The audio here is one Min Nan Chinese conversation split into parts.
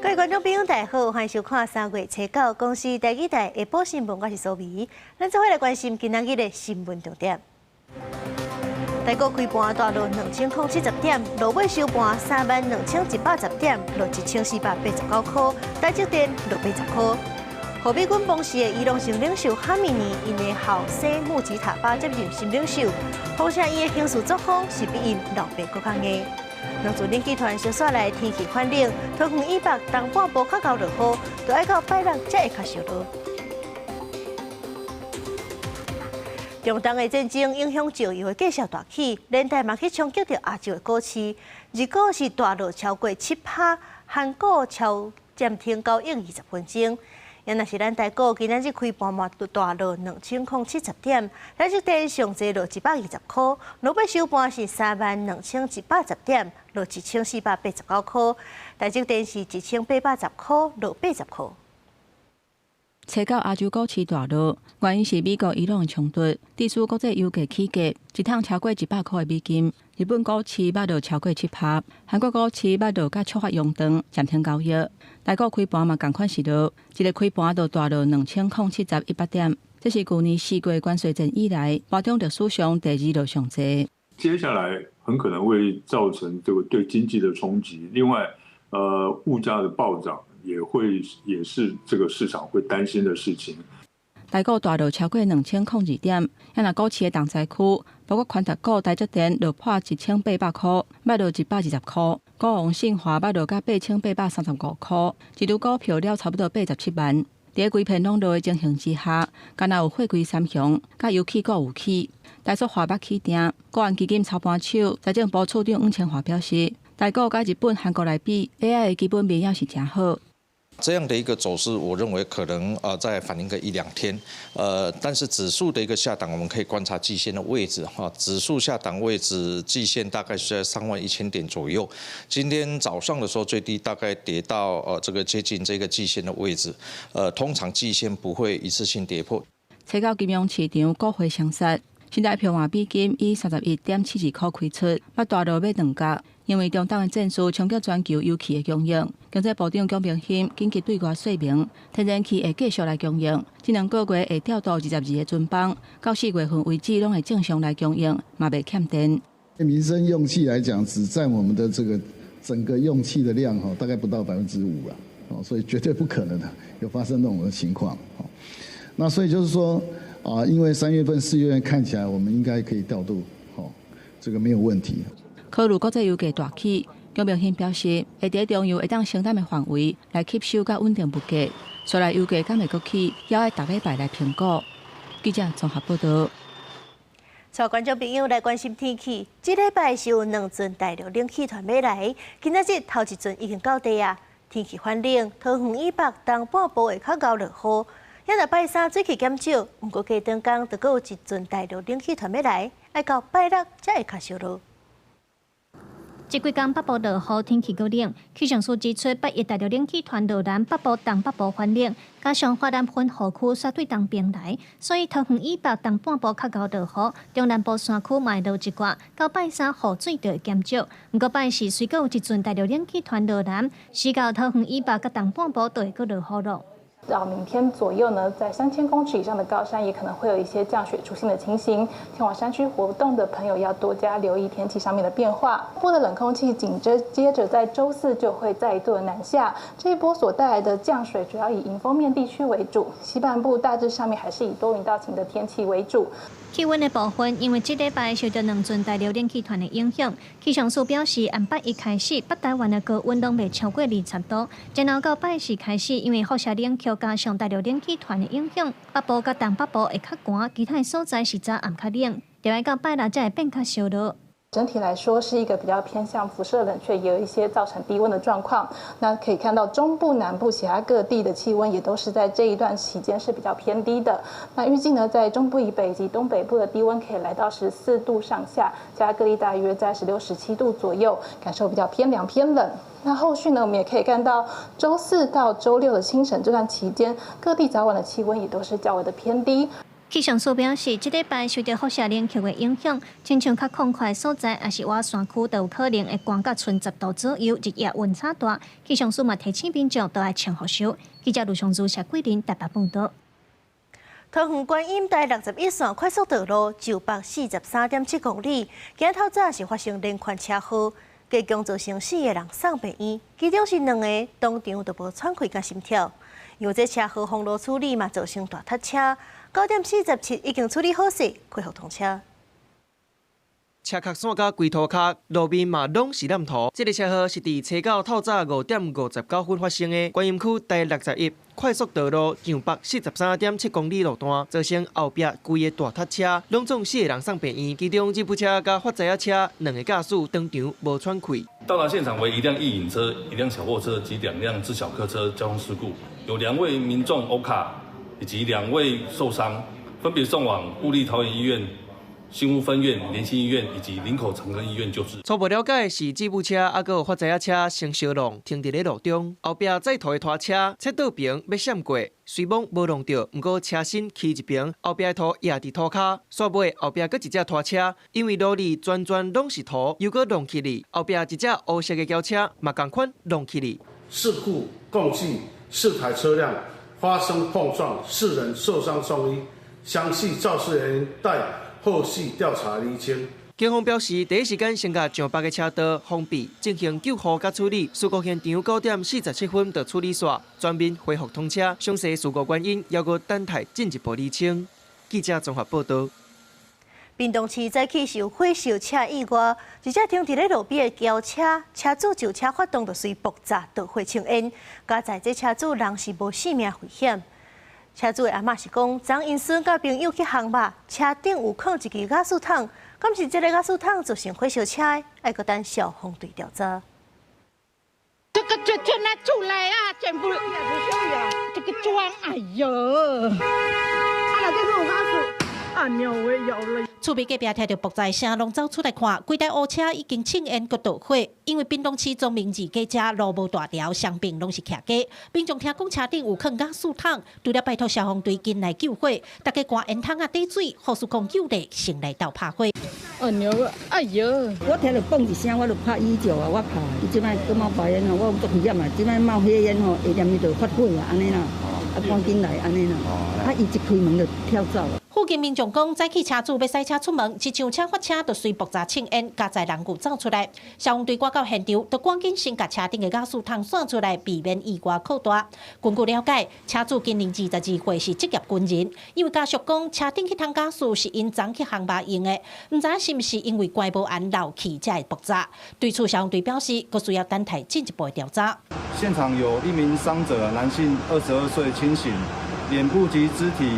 各位觀眾朋友，大家好，歡迎收看三月初九公視台語台下晡新聞，我是蘇眉。咱做伙來關心今仔日的新聞重點。台股開盤大落2070點，落尾收盤32,110點，落1489箍。台積電落80箍。予美軍崩死的伊朗新領袖哈米尼，𪜶的後生穆吉塔巴接任新領袖，風聲伊的行事作風是比𪜶老爸閣較硬。兩陣冷氣團相紲來天氣反冷，桃園以北東半部較𠢕落雨，都愛到拜六才會較少落。中東的戰爭影響石油的價數大起，連帶嘛去衝擊著亞洲的股市。日股是大落超過7趴，韓股超暫停交易20分鐘。也若是咱台股今仔日開盤嘛，大落2070點，台積電上濟落120箍，落尾收盤是32,110點，落1489箍。台積電是1810箍，落80箍。初九亞洲股市大落，原因是美國伊朗的衝突，致使國際油價起價，一桶超過100箍的美金。日本股市捌落超過7趴，韓國股市捌落甲觸發熔斷，暫停交易。台股開盤嘛仝款是落，一個開盤就大落2071點，這是舊年4月關稅戰以來，盤中歷史上第二落上濟。接下來很可能會造成這個對經濟的衝擊，另外，物價的暴漲。也會也是這個市場會擔心的事情。台股大落超過2002點，也若股市的重災區，包括權值股台積電落破1800箍，捌落120箍；股王信驊捌落甲8835箍，一張股票了差不多87萬。佇個規片攏落的情形之下，敢若有貨櫃三雄，佮油氣股有起，台塑化捌起定。國安基金操盤手財政部處長黃清華表示，台股佮日本、韓國來比，AI 的基本面猶是誠好。這樣的一個走勢，我認為可能再反映個一兩天，但是指數的一個下檔，我們可以觀察季線的位置哈，指數下檔位置季線大概是在31,000點左右。今天早上的時候最低大概跌到這個接近這個季線的位置，通常季線不會一次性跌破。初九金融市場股匯雙殺，新台票換美金以31.72箍開出，捌大落欲兩角。因為中東的戰事衝擊全球油氣的供應，經濟部長蔣明欣緊急對外說明，天然氣會繼續來供應，這兩個月會調度22個船班，到4月份為止攏會正常來供應，嘛袂欠電。民生用氣來講，只佔我們的這個整個用氣的量，大概不到5%啦，所以絕對不可能的有發生那種的情況。那所以就是說，啊，因為3月份、4月份看起來，我們應該可以調度，這個沒有問題。考慮國際油價大起，蔣明欣表示，會佇中油會當承擔的範圍來吸收佮穩定物價。煞來油價敢會閣起，猶愛逐禮拜來評估。記者綜合報道。帶觀眾朋友來關心天氣，這禮拜是有兩陣大陸冷氣團欲來，今仔日頭一陣已經到地啊，天氣反冷，桃園以北東半部會較𠢕落雨。也若拜三水氣減少，毋過過轉工就閣有一陣大陸冷氣團欲來，愛到拜六才會較少落。這幾工北部落雨，天氣閣冷。氣象署指出，拜一大陸冷氣團落南北部、東北部反冷，加上華南雲雨區煞對東邊來，所以桃園以北東半部較𠢕落雨，中南部山區嘛會落一寡。到拜三雨水就會減少。毋過拜四隨閣有一陣大陸冷氣團落南，時到桃園以北佮東半部就會閣落雨囉。到明天左右呢，在3000公尺以上的高山也可能會有一些降雪出現的情形。前往山區活動的朋友要多加留意天氣上面的變化。波的冷空氣緊接着在週四就會再度的南下，這一波所帶來的降水主要以迎風面地區為主，西半部大致上面還是以多雲到晴的天氣為主。氣溫的部分，因為這禮拜受著兩陣大陸冷氣團的影響，氣象署表示，按拜一開始，北台灣的高溫攏袂超過20度。然後到拜四開始，因為輻射冷卻加上大陸冷氣團的影響，北部佮東北部會較寒，其他的所在是早暗較冷。就愛到拜六才會變較少落。整體來說是一個比較偏向輻射冷卻，也有一些造成低溫的狀況。那可以看到中部、南部其他各地的氣溫也都是在這一段期間是比較偏低的。那預計呢，在中部以北以及東北部的低溫可以來到14度上下，其他各地大約在16、17度左右，感受比較偏涼偏冷。那後續呢，我們也可以看到週四到週六的清晨這段期間，各地早晚的氣溫也都是較為的偏低。氣象署表示，這禮拜受著輻射冷卻的影響，親像較曠闊所在，抑是倚山區，都有可能會寒到賰10度左右，日夜溫差大。氣象署嘛提醒民眾都愛穿厚袖。記者盧松如、謝桂林台北報導。桃園觀音台61線快速道路上北43.7公里，今日透早是發生連環車禍，共計造成四个人送病院，其中是兩个當場就無喘氣佮心跳。因為這車禍封路處理嘛，造成大塞車。9點47已經處理好勢，恢復通車。車殼散甲規塗跤，路面嘛攏是湳塗。這个車禍是佇初九透早5點59分發生的，觀音區台61快速道路上北43.7公里路段，造成後壁規个大塞車，攏總四个人送病院，其中吉普車佮發財仔車兩个駕駛當場無喘氣。到達現場為一輛曳引車、一輛小貨車及兩輛自小客車交通事故，有兩位民眾歐卡以及兩位受傷，分別送往部立桃園醫院、新屋分院、聯心醫院以及林口長庚醫院救治。初步了解是吉普車猶閣有發財仔車先相撞，停佇咧路中，後壁載土的拖車切倒爿欲閃過，雖罔無撞著，毋過車身起一爿，後壁的土壓佇塗跤，煞尾後壁閣一隻拖車，因為路裡全全攏是土，又閣弄起去，後壁一隻烏色的轎車嘛仝款弄起去。事故共計四台車輛發生碰撞，四人受傷送醫，詳細肇事原因待後續調查釐清。警方表示，第一時間先共上北的車道封閉，進行救護佮處理。事故現場9點47分就處理煞，全面恢復通車。詳細事故原因猶閣等待進一步釐清。記者綜合報導。屏東市早起是有火燒車意外，一隻停佇咧路邊的轎車，車主上車發動就隨爆炸著火衝煙，佳哉這車主人是無性命危險。車主的阿嬤是講，昨𪜶孫佮朋友去烘肉，車頂有囥一支瓦斯桶，敢是這个瓦斯桶造成火燒車的？愛閣等消防隊調查。這個就就那出來啊，全部這個磚，哎喲，啊那這個瓦斯。啊尿會有了。厝邊隔壁聽著爆炸聲，攏走出來看，規台烏車已經衝煙閣著火。因為屏東市忠明二街遮路無大條，雙爿攏是徛家。民眾聽講車頂有囥瓦斯桶，除了拜託消防隊緊來救火，大家關煙筒仔滴水，呼籲講救力先來鬥拍火。哎呦，哎呦！我聽著嘣一聲，我就拍椅腳啊，我怕。伊這擺閣冒白煙吼，我足危險啊！這擺冒火煙吼，會連伊就發火啊，按呢啦，啊趕緊來按呢啦。啊，伊一開門就跳走。附近民眾講，早起車主欲駛車出門，一上車發車就隨爆炸衝煙，佳哉人有走出來。消防隊趕到現場，就趕緊先共車頂的瓦斯桶散出來，避免意外擴大。根據了解，車主今年22歲，是職業軍人。因為家屬講，車頂彼桶瓦斯是𪜶昨去烘肉用的，毋知是毋是因為關無絚漏氣才會爆炸。對此，消防隊表示，閣需要等待進一步的調查。現場有一名傷者，男性，22歲，清醒，臉部及肢體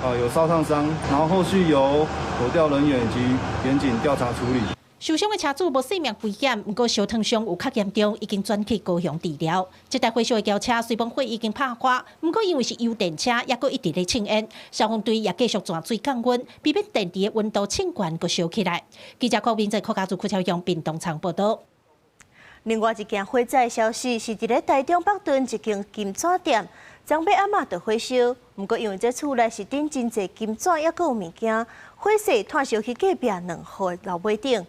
有燒燙傷，然後後續由火調人員以及員警調查處理。受傷的車主無性命危險，毋過燒燙傷有較嚴重，已經轉去高雄治療。這台火燒的轎車雖罔火已經拍花，毋過因為是油電車，猶閣一直咧衝煙。消防隊也繼續轉水降溫，避免電池的溫度衝懸閣燒起來。記者郭明在客家族區超用屏東場報導。另外一件火災消息是佇咧台中北屯一間金紙店，昨暝暗暝就火燒，毋過因為這厝內是頂真濟金紙，猶閣有物件，火勢湠燒去隔壁兩戶樓尾頂，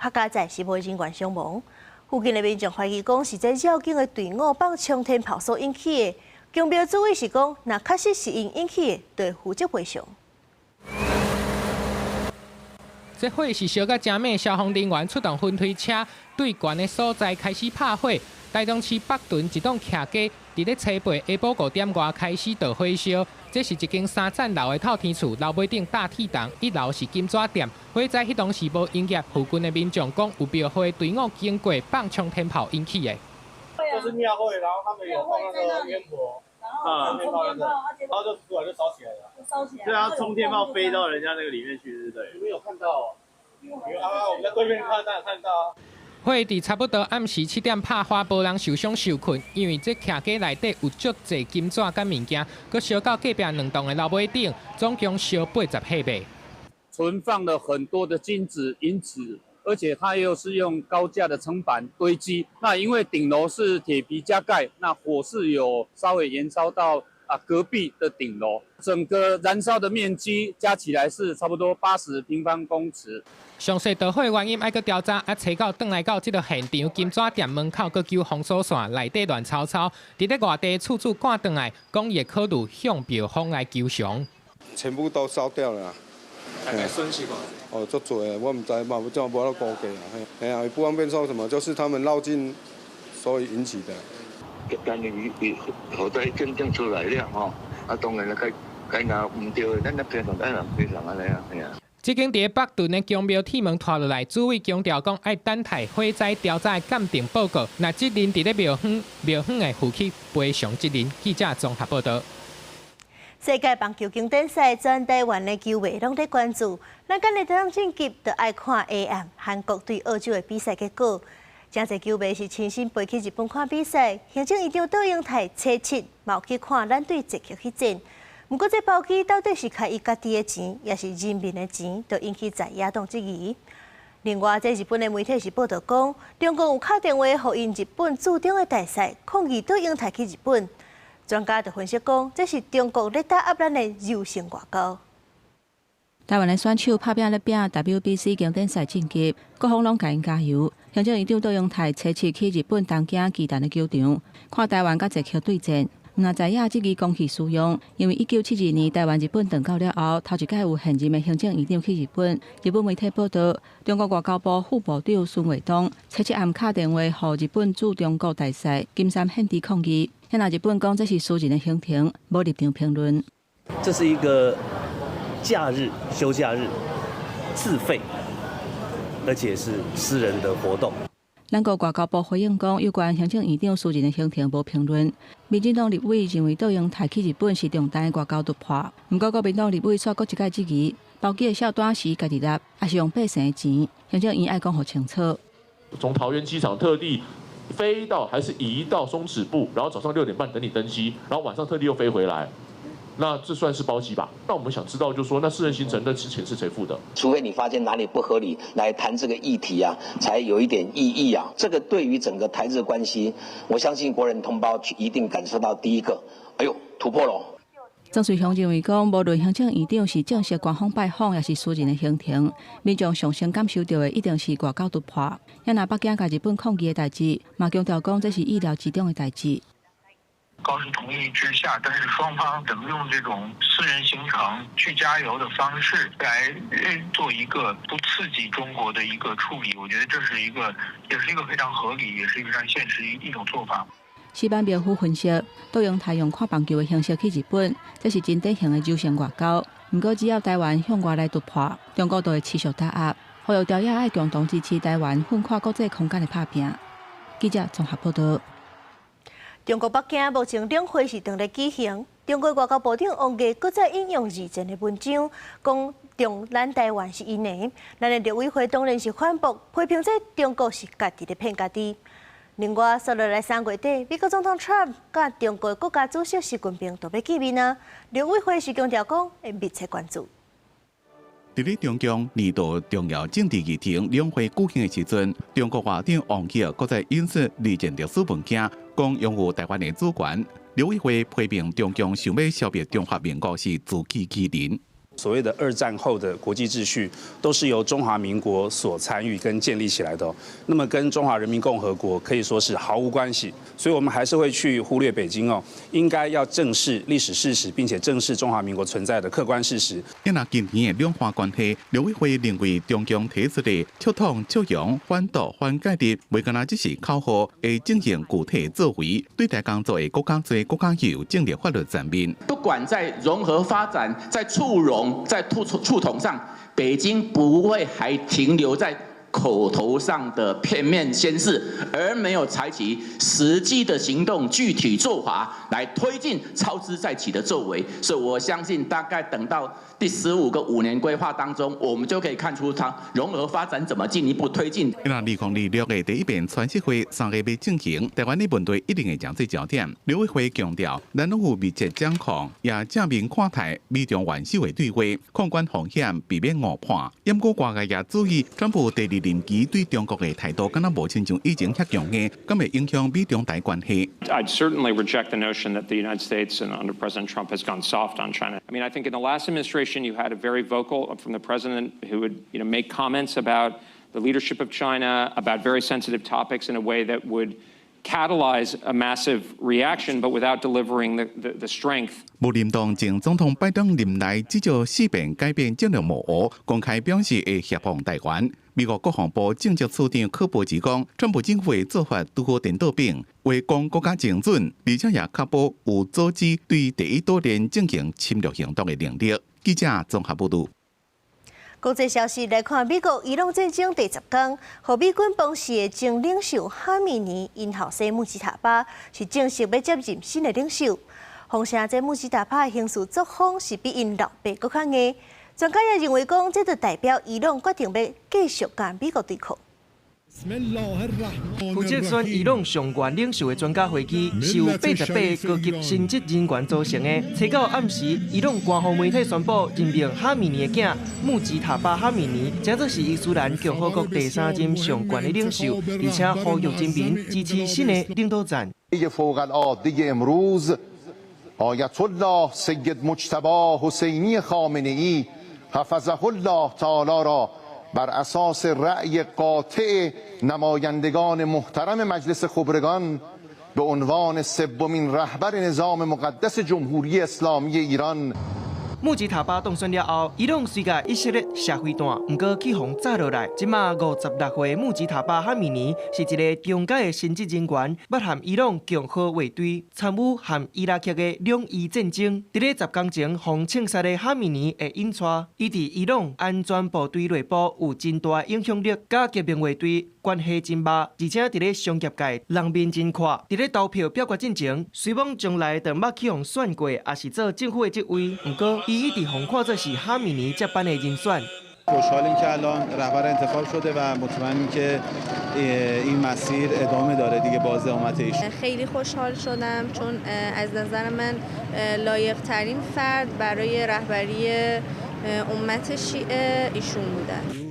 較佳哉是無人員傷亡。附近的民眾懷疑講是這繞境的隊伍放沖天炮所引起的，強廟主委是講，若確實是𪜶引起的，就會負責賠償。這火是燒甲誠猛，消防人員出動噴推車，對懸的所在開始拍火。台中市北屯一棟徛家，佇咧初八下晡5點外開始著火燒。這是一間三層樓的透天厝，樓尾頂搭鐵棚，一樓是金紙店。火災彼當時無營業，附近的民眾講有廟會隊伍經過放沖天炮引起的。就是廟會，然後他們有放那個煙火，啊，沖天炮，然後就突然就燒起來了。燒起來。對啊，沖天炮飛到人家那個裡面去，對不對？你們有看到？有啊，我們在對面看到看到。火佇差不多暗時7點拍花，無人受傷受困，因為這徛家內底有足濟金紙佮物件，閣燒到隔壁兩棟的樓尾頂，總共燒80歲。存放了很多的金紙、銀紙，而且它又是用高架的層板堆積。那因為頂樓是鐵皮加蓋，那火勢有稍微延燒到隔壁的頂樓，整個燃燒的面積加起來是差不多80平方公尺。詳細導火原因愛閣調查，啊，初九轉來到這个現場，金紙店門口閣揪封鎖線，內底亂糟糟。佇咧外地厝主趕轉來，講會考慮向廟方來求償。全部都燒掉了。大概損失偌濟？哦，足濟，我毋知，嘛無怎無法度估計啊。嘿，啊，不方便說什麼，就是他們繞境，所以引起的。當然，伊火災真正出來了吼，啊，當然啦，該該若毋對，咱咧賠償愛人賠償按呢啊，嘿啊。這間佇北屯的宮廟鐵門拖落來，主委強調講愛等待火災調查的鑑定報告。若責任佇咧廟方，廟方會負起賠償責任。記者綜合報導。世界棒球經典賽，全台灣的球迷攏咧關注。咱今日當晉級，就愛看下暗韓國對澳洲的比賽結果。誠濟球迷是親身飛去日本看比賽，行政院長卓榮泰初七嘛有去看咱對捷克彼戰。毋過，這包機到底是開伊家己的錢，抑是人民的錢，就引起在野黨質疑。另外，這日本的媒體是報導講，中共有敲電話予𪜶日本駐中的大使，抗議卓榮泰去日本。專家就分析講，這是中國咧打壓咱的柔性外交。台灣的選手拍拚咧拚 WBC 經典賽晉級，各方攏共𪜶加油。行政院長卓榮泰初七去日本東京巨蛋的球場，看台灣佮捷克對戰。毋若在野質疑公器私用，因為1972年台灣日本斷交了後，頭一擺有現任的行政院長去日本。日本媒體報導，中國外交部副部長孫衛東初七暗敲電話予日本駐中國大使金杉憲治抗議。現在日本講這是私人的行程，無立場評論。這是一個假日休假日，自費，而且是私人的活動。咱國外交部回應講，有關行政院長私人的行程無評論。民進黨立委認為卓榮泰去日本是重大的外交突破，毋過國民黨立委煞閣一擺質疑，包機的數單是家己納，抑是用百姓的錢？行政院愛講予清楚。從桃園機場特地飛到，還是移到松恥部，然後早上6點半等你登機，然後晚上特地又飛回來。那這算是包機吧？那我們想知道，就是說，那私人行程的錢是誰付的？除非你發現哪裡不合理，來談這個議題啊，才有一點意義啊。這個對於整個台日關係，我相信國人同胞一定感受到第一個，哎呦，突破了。曾瑞雄認為講，無論行政院長是正式官方拜訪，抑是私人的行程，民眾上先感受著的一定是外交突破。也若北京共日本抗議的代誌，嘛強調講這是意料之中的代誌。高市同意之下，但是雙方怎麼用這種私人行程去加油的方式來做一個不刺激中國的一個處理，我覺得這是一個，也是一個非常合理，也是一個非常現實一種做法。矢板明夫分析，卓榮泰用看棒球的形式去日本，這是真典型的柔性外交。毋過，只要台灣向外來突破，中國就會持續打壓。呼籲朝野愛共同支持台灣奮跨國際空間的拍拚。記者綜合報導。中國北京目前兩會是正咧舉行，中國外交部長王毅閣再引用二戰的文章，講中咱台灣是𪜶的，咱的陸委會當然是反駁，批評這中國是家己咧騙家己。另外，紲落來3月底，美國總統川普佮中國國家主席習近平都欲見面啊。陸委會是強調講會密切關注。佇咧中共年度重要政治議程兩會舉行的時陣，中國外長王毅閣再引述二戰歷史文件，講擁有台灣的主權。陸委會批評中共想欲消滅中華民國是自欺欺人。所謂的二戰後的國際秩序，都是由中華民國所參與跟建立起來的。那麼跟中華人民共和國可以說是毫無關係。所以，我們還是會去忽略北京哦，應該要正視歷史事實，並且正視中華民國存在的客觀事實。那今年的兩岸關係，陸委會認為中共提出的促統、促融、反獨、反介入，袂干焦只是口號，會進行具體作為，對台工作會閣較濟、閣較有政治法律層面。不管在融合發展、在促融、在促統上，北京不會還停留在口頭上的片面宣示，而沒有採取實際的行動、具體做法來推進操之在己的作為。所以我相信，大概等到第15個五年規劃當中，我們就可以看出它融合發展怎麼進一步推進。那2026的第一遍川習會3月欲進行，台灣的問題一定會成做焦點。陸委會強調，咱攏有密切掌控，也正面看待美中元首的對話，控管風險，避免誤判。毋過外界也注意，川普第二二任期對中國的態度敢若無親像以前遐強硬，敢會影響美中台關係？ I'd certainly reject the notion that the United States and under President Trump has gone soft on China. I mean, I think in the last administration, you had a very vocal from the president who would make comments about the leadership of China, about very sensitive topics in a way that would catalyze a massive reaction, but without delivering the strength. 無論當前總統拜登任內至少四遍改變戰略模糊，公開表示會協防台灣。美國國防部政策次長柯布指講，川普政府的做法拄好顛倒反，話講閣較精準，而且也確保有阻止對第一島鏈進行侵略行動的能力。記者綜合報導。國際消息來看，美國伊朗戰爭第十天，予美軍崩死的前領袖哈米尼𪜶後生穆吉塔巴是正式欲接任新的領袖。風聲這穆吉塔巴的行事作風是比𪜶老爸閣較硬。專家也認為講，這就代表伊朗決定欲繼續佮美國對抗。負責選伊朗上懸領袖的專家會議，是由88個高級神職人員組成的。初九暗時，伊朗官方媒體宣布任命哈米尼的囝穆吉塔巴哈米尼，成做是伊斯蘭共和國第三任上懸的領袖，而且呼籲人民支持新的領導層。فوق العاده امروز آیت الله سید مجتبی حسینی خامنه ای حفظه الله تعالی را بر اساس رأی قاطع نمایندگان محترم مجلس خبرگان به عنوان سومین رهبر نظام مقدس جمهوری اسلامی ایران 穆吉塔巴當選了後，伊朗雖共以色列射飛彈，毋過去予炸落來。這馬56歲穆吉塔巴哈米尼是一个中階的神職人員，捌和伊朗共和衛隊參與和伊拉克的兩伊戰爭。佇咧10工前，予槍殺的哈米尼會引帶，伊佇伊朗安全部隊內部有真大影響力，佮革命衛隊關係真密，而且佇咧商業界人面真闊。佇咧投票表決進前，雖罔將來就捌去予選過，抑是做政府的職位，毋過伊一直予看做是哈米尼接班的人選。 خوشحالیم که الان رهبر انتخاب شده و مطمئنیم که این مسیر ادامه داره دیگه با زعامت ایشون. خیلی خوشحال شدم چون از نظر من لایق ترین فرد برای رهبری امت شیعه ایشون بودن.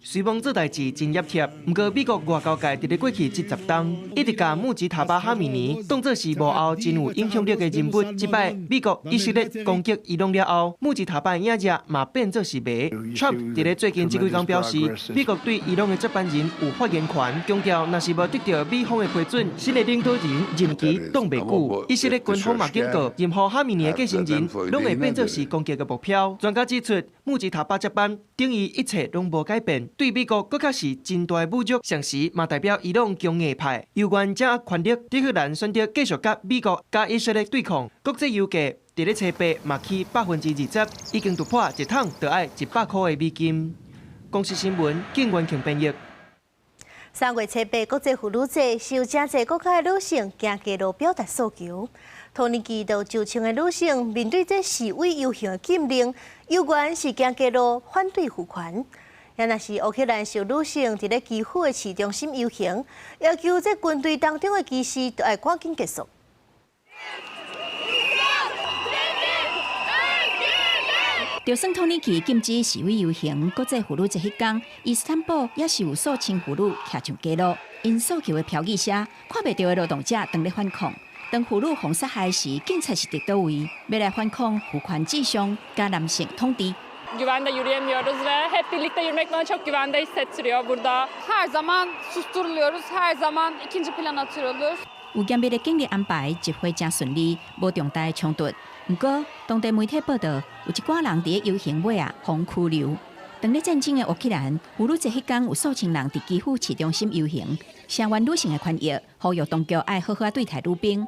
雖罔這代誌真挹貼，毋過美國外交界佇咧過去這10冬，一直共穆吉塔巴哈米尼當做是幕後真有影響力的人物。這擺美國、以色列攻擊伊朗了後，穆吉塔巴的影子嘛變做是謎。Trump 佇咧最近這幾工表示，美國對伊朗的接班人有發言權，強調若是無得著美方的批准，新的領導人任期擋袂久。以色列軍方嘛警告，任何哈米尼的繼承人，攏會變做是攻擊的目標。專家指出，穆吉塔巴接班等於一切攏無改變。對美國閣較是真大的侮辱，同時嘛代表伊朗強硬派猶原掌握權力，德黑蘭選擇繼續佮美國佮以色列對抗。國際油價佇咧初八嘛起20%，已經突破一桶就愛100箍的美金。公視新聞，景元慶編譯。3月初八國際婦女節，是有誠濟國家的女性行街路表達訴求。土耳其就數千个女性面對這示威遊行的禁令，猶原是行街路反對婦權。也若是烏克蘭受女性佇咧基輔的市中心遊行，要求這軍隊當中的歧視都愛趕緊結束。就算土耳其禁止示威遊行，國際婦女節彼工，伊斯坦堡也是有數千婦女徛上街路，𪜶訴求的標語寫，看袂著的勞動者當咧反抗。當婦女予殺害時，警察是佇佗位，欲來反抗父權至上佮男性統治。 Güvende yürüyemiyoruz ve hep birlikte yürümek bana çok güvende hissettiriyor burada. Her zaman susturuluyoruz, her zaman ikinci plana atılıyoruz. 有嚴密的警力安排，集會誠順利，無重大衝突。毋過，當地媒體報道，有一寡人佇咧遊行尾仔，予拘留。當咧戰爭的烏克蘭，婦女節彼工有數千人佇基輔市中心遊行，聲援女性的權益，呼籲當局愛好好對待女兵。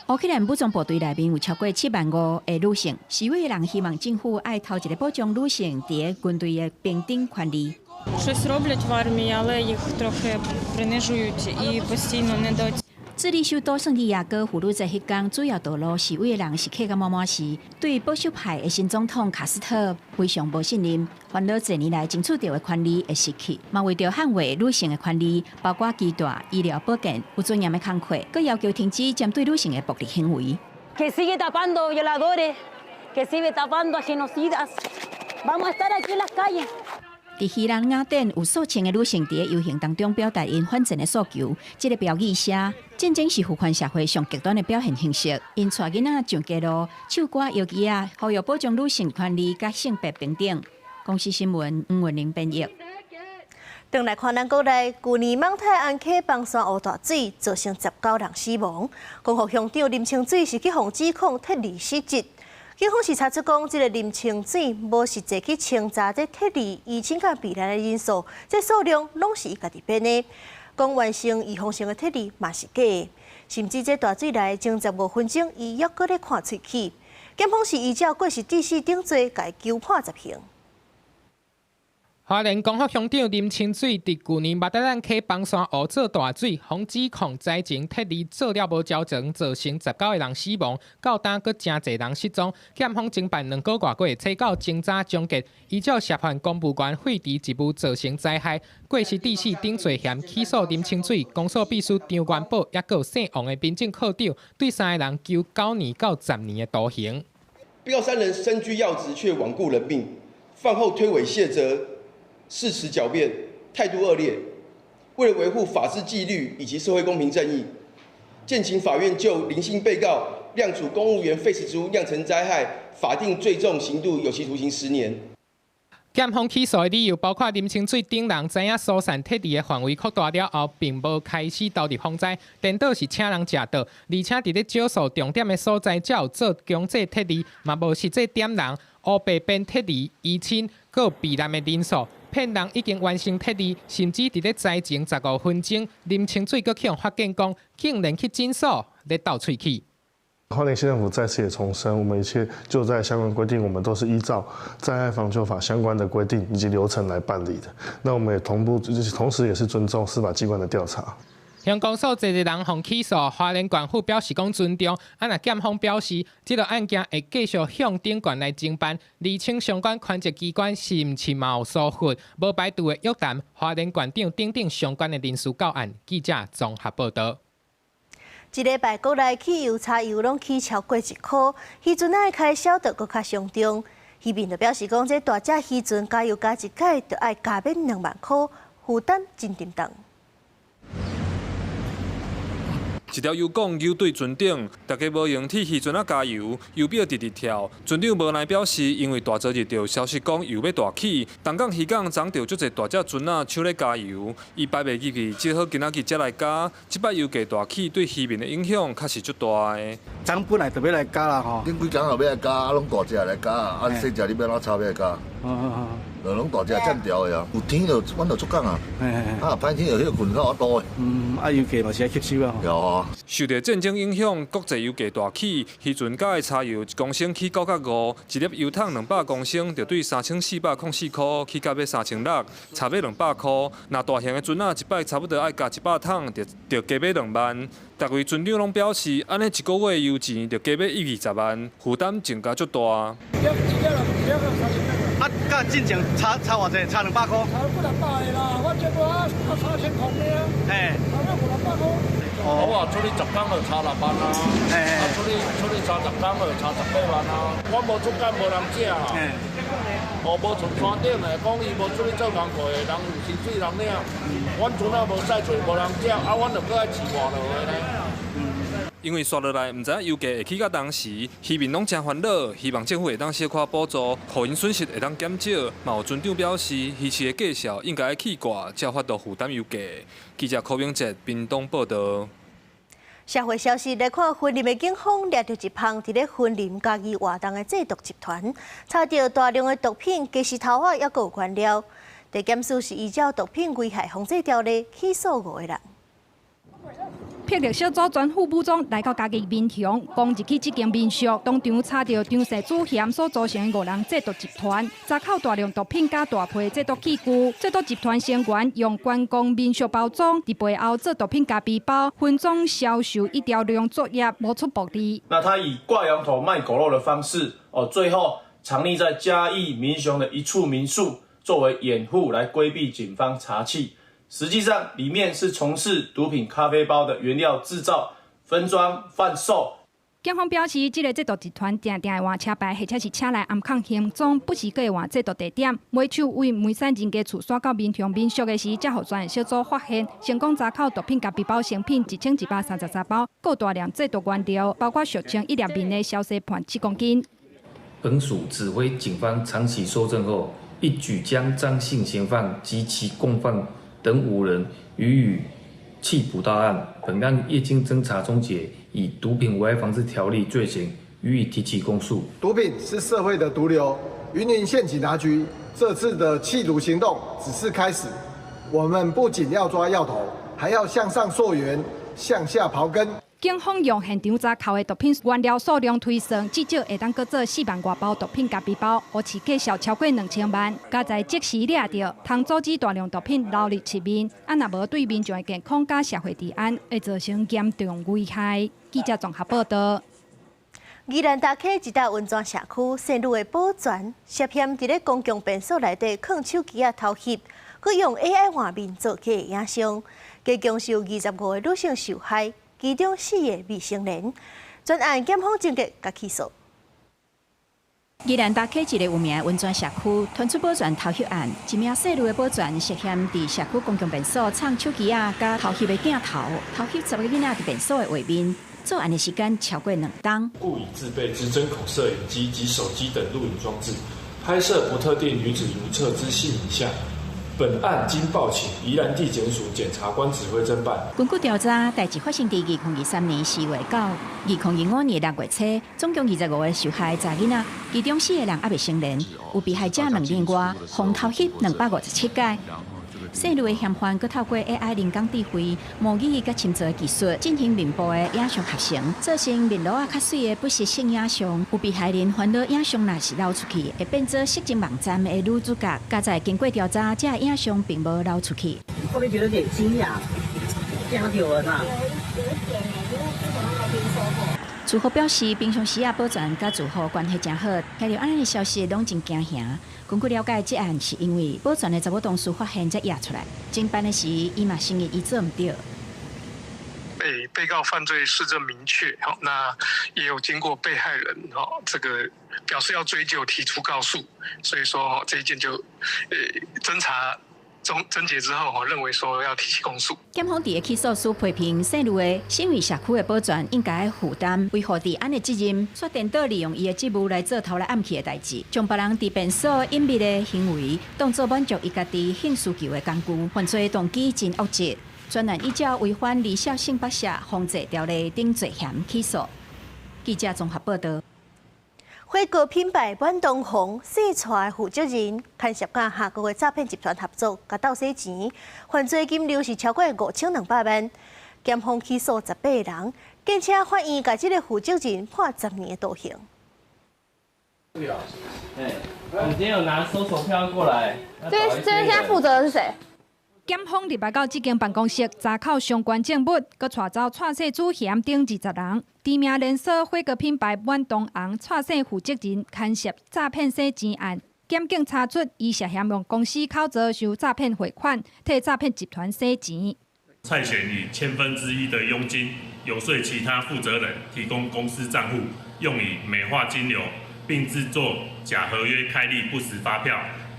烏克蘭武裝部隊內面有超過7萬5個女性，示威的人希望政府愛頭一个保障女性佇咧軍隊的平等權利。 Щось роблять в армії, але їх трохи принижують і постійно недооцінюють. 智利首都聖地亞哥婦女節彼工，主要道路示威的人是客甲滿滿是，對保守派的新總統卡斯特非常無信任，煩惱濟年來爭取著的權利會失去，嘛為著捍衛女性的權利，包括基大、醫療保健、有尊嚴的工課，閣要求停止針對女性的暴力行為。 Que sigue tapando violadores, que sigue tapando a genocidas. Vamos a estar aquí en las calles. 佇希臘雅典有數千个女性佇遊行當中表達𪜶反戰的訴求。這个標語寫：戰爭是父權社會上極端的表現形式。𪜶帶囡仔上街路，唱歌搖旗仔，呼籲保障女性權利佮性別平等。公視新聞黃文玲編譯。轉來看咱國內，舊年艋舺安溪枋山湖大水，造成19人死亡。光復鄉長林清水是去予指控撤離失職。警方是查出講，這个林清水無實際去清查這撤離移親佮避難的人數，這數量攏是伊家己編的。講完成預防性的撤離嘛是假的，甚至這大水來前15分鐘，伊猶閣咧看喙齒。檢方是依照過失致死等罪，共伊求判10刑。花蓮光復鄉長林清水佇舊年馬德蘭溪枋山湖做大水，予指控災前撤離做了無周全，造成19個人死亡，到今閣誠濟人失蹤。檢方偵辦2個外月，初九偵查終結，依照涉犯公務員廢除職務造成災害、過失致死等罪嫌起訴林清水，公訴秘書張元寶，抑閣有姓王的民政課長，對三个人求9年到10年的徒刑。被告三人身居要職，卻罔顧人命，犯後推諉卸責。誓詞狡辯，態度惡劣。為了維護法治紀律以及社會公平正義，建請法院就林姓被告量處公務員廢除職務釀成災害法定最重刑度有期徒刑10年。檢方起訴的理由包括林清水等人知影疏散撤離的範圍擴大了後，並無開始投入防災，顛倒是請人食倒，而且佇咧少數重點的所在才有做強制撤離，嘛無實際點人烏白編撤離移親閣避難的人數。騙人已經完成撤離，甚至佇咧災前15分鐘，林清水閣去予發現講，竟然去診所咧鬥喙齒。花蓮縣政府再次也重申，我們一切救災相關規定，我們都是依照災害防救法相關的規定以及流程來辦理的。那我們也同步，同時也是尊重司法機關的調查。鄉公所濟濟人予起訴，花蓮縣府表示講尊重。啊，若檢方表示，這个案件會繼續向頂懸來偵辦，釐清相關權責機關是毋是嘛有疏忽，無排除會約談花蓮縣長等等相關的人事告案。記者綜合報導。這禮拜國內汽油、柴油攏起超過1箍，漁船仔的開銷就閣較傷重。漁民就表示講，這大隻漁船加油加一擺，就愛加免2萬箍，負擔真沉重。一條油管扭對船頂，大家無閒替漁船仔加油，油表直直跳。船長無奈表示，因為大早日著消息講油欲大起，東港漁港昨著足濟大隻船仔搶咧加油，伊擺袂入去，只好今仔日才來加。這擺油價大起，對漁民的影響確實足大的。昨本來就欲來加啦吼，頂幾工就欲來加，啊攏大隻來加，啊細隻你欲按怎插欲來加？就攏大隻佔條的啊，有天就阮就出工啊，啊歹天就歇睏較有法度的。嗯，啊油價嘛是愛吸收啊。有啊。受著戰爭影響，國際油價大起，漁船加的柴油一公升起9角5，一粒油桶200公升，就對3404箍起到欲3600，差欲200箍。若大型的船仔一擺差不多愛加100桶，就著加欲2萬。逐位船長攏表示，按呢一个月油錢就加欲一二十萬，負擔增加足大。啊，佮進前差差偌濟？差200箍。差幾若百个啦，我這個啊3000箍爾。嘿。差了幾若百箍。我啊出去10工就差6萬啊，啊出去30工就差18萬啊。我無出工無人食啊。哦，無從山頂的，講伊無出去做工課的，人有薪水人領。阮船仔無使揣，無人食，啊，阮就閣愛飼活落去呢。因為紲落來毋知影油價會起到當時，漁民攏誠煩惱，希望政府會當小可補助，予𪜶損失會當減少。嘛有船長表示，魚市的價數應該愛起掛，才有法度負擔油價。記者柯明哲屏東報導。社會消息來看，雲林的警方掠著一幫佇咧雲林嘉義活動的製毒集團，查著大量的毒品、家私頭仔，抑閣有原料。地檢署是依照毒品危害防制條例起訴五個人。霹靂小組全副武裝來到嘉義民雄，攻入去這間民宿，當場查著張姓主嫌所組成的五人製毒集團，查扣大量毒品佮大批製毒器具。製毒集團成員用觀光民宿包裝，佇背後做毒品咖啡包，分裝銷售一條龍作業，謀取暴利。那他以掛羊頭賣狗肉的方式，哦，最後藏匿在嘉義民雄的一處民宿，作為掩護來規避警方查緝。實際上，裡面是從事毒品咖啡包的原料製造、分裝、販售。警方表示，這个製毒集團定定會換車牌，或者是車內暗藏行蹤，不時閣會換製毒地點。尾手為梅山人家厝徙到民雄民宿的時，才予專案小組發現，成功查扣毒品佮皮包成品1133包，閣大量製毒原料，包括俗稱一粒麵的消西盤7公斤。本署指揮警方長期搜證後，一舉將張姓嫌犯及其共犯等五人予以緝捕到案。本案業經偵查終結，以毒品危害防治條例罪嫌予以提起公訴。毒品是社會的毒瘤，雲林縣警察局這次的緝毒行動只是開始，我們不僅要抓藥頭，還要向上溯源，向下刨根。警方用現場查扣的毒品原料數量推算，至少會當閣做4萬外包毒品佮皮包，烏市價數超過2000萬。加在即時掠著，通阻止大量毒品流入市面，啊，若無對民眾的健康佮社會治安會造成嚴重危害。記者綜合報道。宜蘭大溪一搭溫泉社區，姓呂的保全涉嫌佇咧公共便所內底囥手機仔偷翕，閣用 AI 換面做假的影像，加共有25個女性受害。其中四个未成年，全案檢方終結共起訴。宜蘭大溪一个有名的溫泉社區，傳出保全偷翕案，一名姓呂的保全涉嫌佇社區公共便所藏手機仔佮偷翕的鏡頭，偷翕10個囡仔佇便所的畫面，作案的時間超過2冬。故以自備之針孔攝影機及手機等錄影裝置，拍攝不特定女子如廁之性影像。本案經報請宜蘭地檢署檢察官指揮偵辦。根據調查，代誌發生佇2023年4月九，2025年6月初，總共25個受害查囡仔，其中四个人猶未成年，有被害者兩人外，予偷翕257擺。姓呂的嫌犯，閣透過 AI 人工智慧、模擬佮深造技術進行面部的影像合成，做成面露仔較媠的不實性影像。有被害人煩惱影像若是流出去，會變做色情網站的女主角。佳哉經過調查，這影像並無流出去。會不會覺得有點驚訝？驚到了吶？有一點因為之前都沒聽說過。住戶表示，平常時啊，保全佮住戶關係誠好，聽著按呢的消息攏真驚嚇。根據了解，這案是因為保全的查某同事發現才惹出來。偵辦的時，伊嘛承認伊做毋著。被告犯罪事證明確，好，那也有經過被害人，哈，這個表示要追究，提出告訴，所以說這一件就，偵查終偵結之後，哈，認為說要提起公訴。檢方佇起訴書批評姓呂的身為社區的保全應該負擔維護治安的責任，卻顛倒利用伊的職務來做偷來暗去的代誌，將別人佇便所隱密的行為當做滿足伊家己性需求的工具，犯罪動機真惡質。專案依照違反兒少性剝削防治條例等罪嫌起訴。記者綜合報道。火鍋品牌滿東紅姓蔡的負責人，牽涉佮韓國的詐騙集團合作，共鬥洗錢，犯罪金流是超過5200萬。檢方起訴18個人，建請法院共這个負責人判10年的徒刑。哎，我今天有拿搜索票過來。這邊現在負責的是誰？檢方入來到這間辦公室，查扣相關證物，閣帶走蔡姓主嫌等20人。知名連鎖火鍋品牌滿東紅蔡姓負責人牽涉詐騙洗錢案，檢警查出伊涉嫌用公司口座收詐騙匯款，替詐騙集團洗錢。蔡顯以1/1000的佣金遊說其他負責人提供公司帳戶，用以美化金流，並製作假合約、開立不實發票，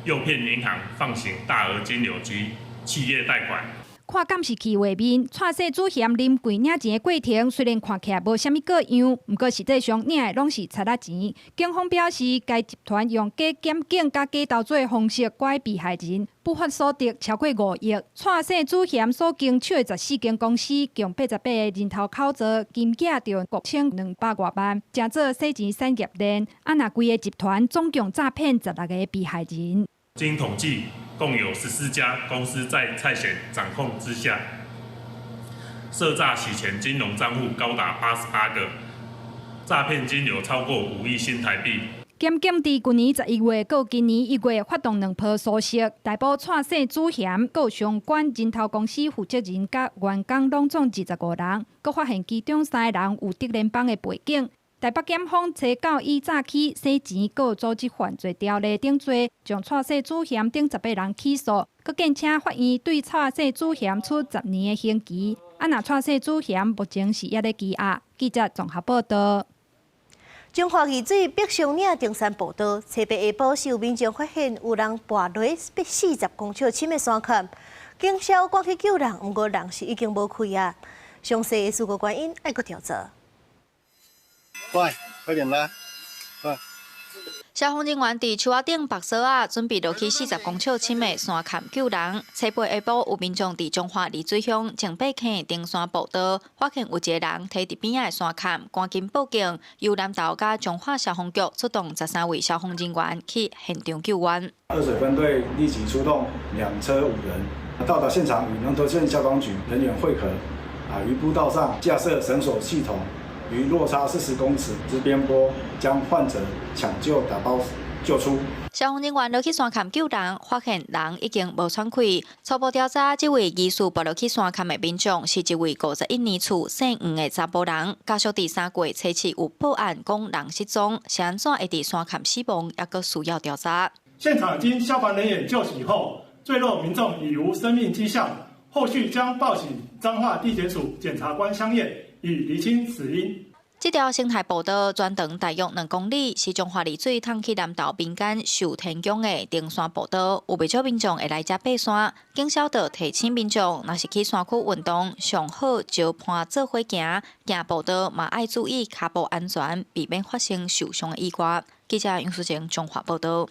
誘騙銀行放行大額金流及企業貸款。看監視器畫面，蔡姓主嫌臨櫃領錢的過程雖然看起來無啥物過樣，毋過實際上領的攏是賊仔錢。警方表示，該集團用假檢警佮假投資的方式拐被害人，不法所得超過5億。蔡姓主嫌所經手的14間公司，共88個人頭口座，金額著5200外萬，成做洗錢產業鏈。啊，若規个集團總共詐騙16個被害人。經統計，共有14家公司在蔡顯掌控之下，涉詐洗錢金融帳戶高達88個，詐騙金流超過5億新台幣。檢警佇舊年11月到今年1月發動兩波搜索，逮捕蔡姓主嫌、閣相關人頭公司負責人佮員工，攏總25人，閣發現其中3個人有竹聯幫的背景。台北檢方查到以詐欺、洗錢、閣組織犯罪條例等罪，將蔡姓主嫌等18人起訴，閣建請法院對蔡姓主嫌處10年的刑期。啊，若蔡姓主嫌目前是猶咧羈押。記者綜合報道。彰化二水北上嶺登山步道，初八下晡是有民眾發現有人跋落40公尺深的山崁，警消趕去救人，毋過人是已經無氣啊。詳細的事故原因愛閣調查。喂，快點來，喂。消防人員佇樹仔頂縛索仔，準備落去40公尺深的山崁救人。初八下晡有民眾佇彰化二水鄉松柏坑登山步道，發現有一個人佇佇邊仔的山崁，趕緊報警，由南投佮彰化消防局出動13位消防人員去現場救援。二水分隊立即出動2車5人，到達現場與南投縣消防局人員會合，於步道上架設繩索系統。於落差40公尺之邊坡，將患者搶救打包救出。消防人員落去山崁救人，發現人已經無喘氣。初步調查，這位疑似跋落去山崁的民眾是一位51年次姓黃的查埔人。家屬佇3月初7有報案講人失蹤，是按怎會佇山崁死亡，猶閣需要調查。現場經消防人員救起後，墜落民眾已無生命跡象，後續將報請彰化地檢署檢察官相驗，以釐清死因。這條生態步道全長大約2公里，是彰化二水通去南投民間壽天宮的登山步道，有袂少民眾會來遮爬山。警消就提醒民眾，若是去山區運動，上好相伴做伙行，行步道嘛愛注意跤步安全，避免發生受傷的意外。記者楊淑靜彰化報導。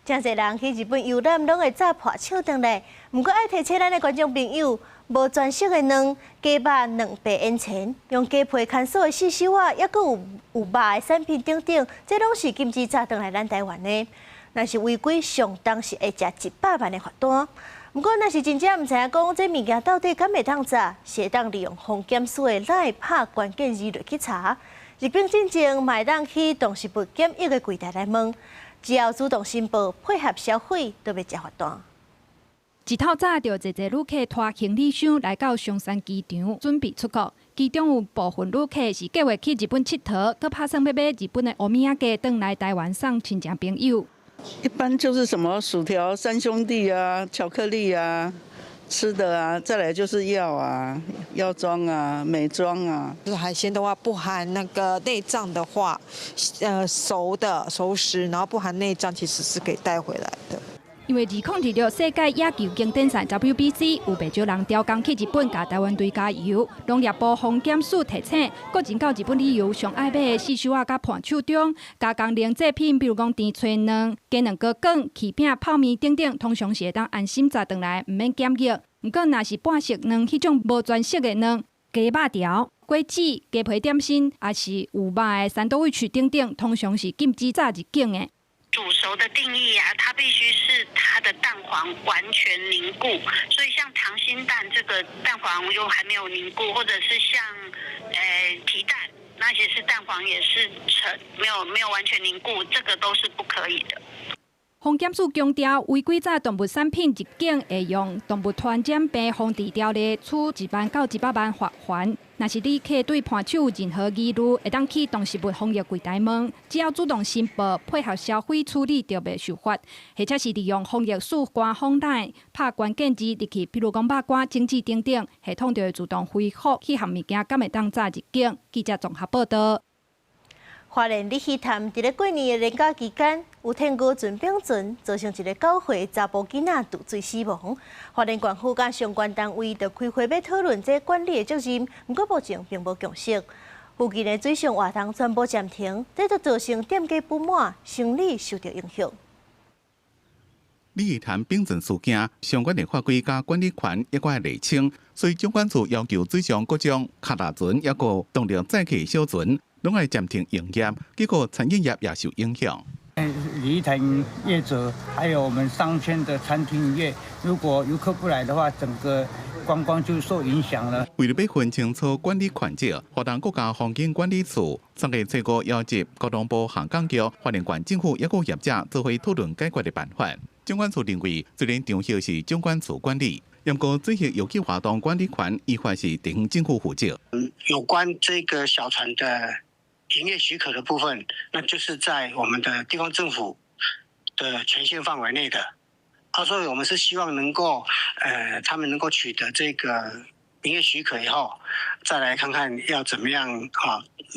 真濟人去日本遊覽，攏會炸伴手轉來。毋過愛提醒咱的觀眾朋友，無全色的卵、雞肉卵白煙腸、用雞皮牽鎖的四手仔，抑閣有肉的產品等等，這攏是禁止炸轉來咱台灣的。若是違規，上重是會食100萬的罰單。毋過，若是真正毋知影講這物件到底敢會當炸，是會當利用防檢署的 LINE 拍關鍵字落去查。入境進前，嘛會當去動食物檢疫的櫃台來問。只要主動申報，配合銷毀，就袂食罰單。一透早就濟濟旅客拖行李箱來到松山機場，準備出國。其中有部分旅客是計劃去日本𨑨迌，閣拍算欲買日本的お土産轉來台灣送親戚朋友。一般就是什麼薯條、三兄弟啊、巧克力啊、吃的啊，再來就是藥啊、藥妝啊、美妝啊。就是海鮮的話，不含那個內臟的話，熟的熟食，然後不含內臟，其實是可以帶回來的。因為2026世界野球經典賽 WBC 有袂少人調工去日本，共台灣隊加油。農業部防檢署提醒，個人到日本旅遊上愛買的四手仔佮伴手中，加工奶製品，比如講甜炊卵、雞卵糕卷、起餅、泡麵等等，通常是會當安心載轉來，毋免檢疫。毋過，若是半熟卵，彼種無全色的卵、雞肉條、果子、雞皮點心，抑是有肉的三多味等等，通常是禁止載入境的。煮熟的定義啊，它必須是它的蛋黃完全凝固，所以像溏心蛋這個蛋黃又還沒有凝固，或者是像皮蛋，那些是蛋黃也是成沒有完全凝固，這個都是不可以的。防檢署強調，違規載動物產品入境，會用動物傳染病防治條例處1萬到100萬罰鍰。若是旅客對伴手有任何疑慮，會當去動食物防疫櫃台問，只要主動申報，配合銷毀處理，就袂受罰。或者是利用防疫署官方 LINE 拍關鍵字入去，比如講肉乾、種子等等，系統就會自動回覆，彼項物件敢會當載入境。記者綜合報導。花蓮鯉魚潭佇咧過年的連假期間，有天鵝船冰船造成一個9歲查埔囡仔墜水死亡。花蓮縣府佮相關單位就開會欲討論這管理的責任，毋過目前並無共識。附近的水上活動全部暫停，這就造成店家不滿，生意受到影響。鯉魚潭冰船事件相關的法規佮管理權猶閣愛釐清，所以總管處要求水上各種腳踏船抑閣動力載客小船攏愛暫停營業，結果餐飲業也受影響。鯉魚潭業者還有我們商圈的餐廳業，如果遊客不來的話，整個觀光就受影響了。為著欲分清楚管理權責，花東國家風景管理處3月初5邀集交通部航港局、花蓮縣政府抑閣業者做伙討論解決的辦法。總管處認為，雖然場域是總管處管理，毋過水域遊憩活動管理權依法是地方政府負責。有關這個小船的營業許可的部分，那就是在我們的地方政府的權限範圍內的。所以我們是希望能夠，他們能夠取得這個營業許可以後，再來看看要怎麼樣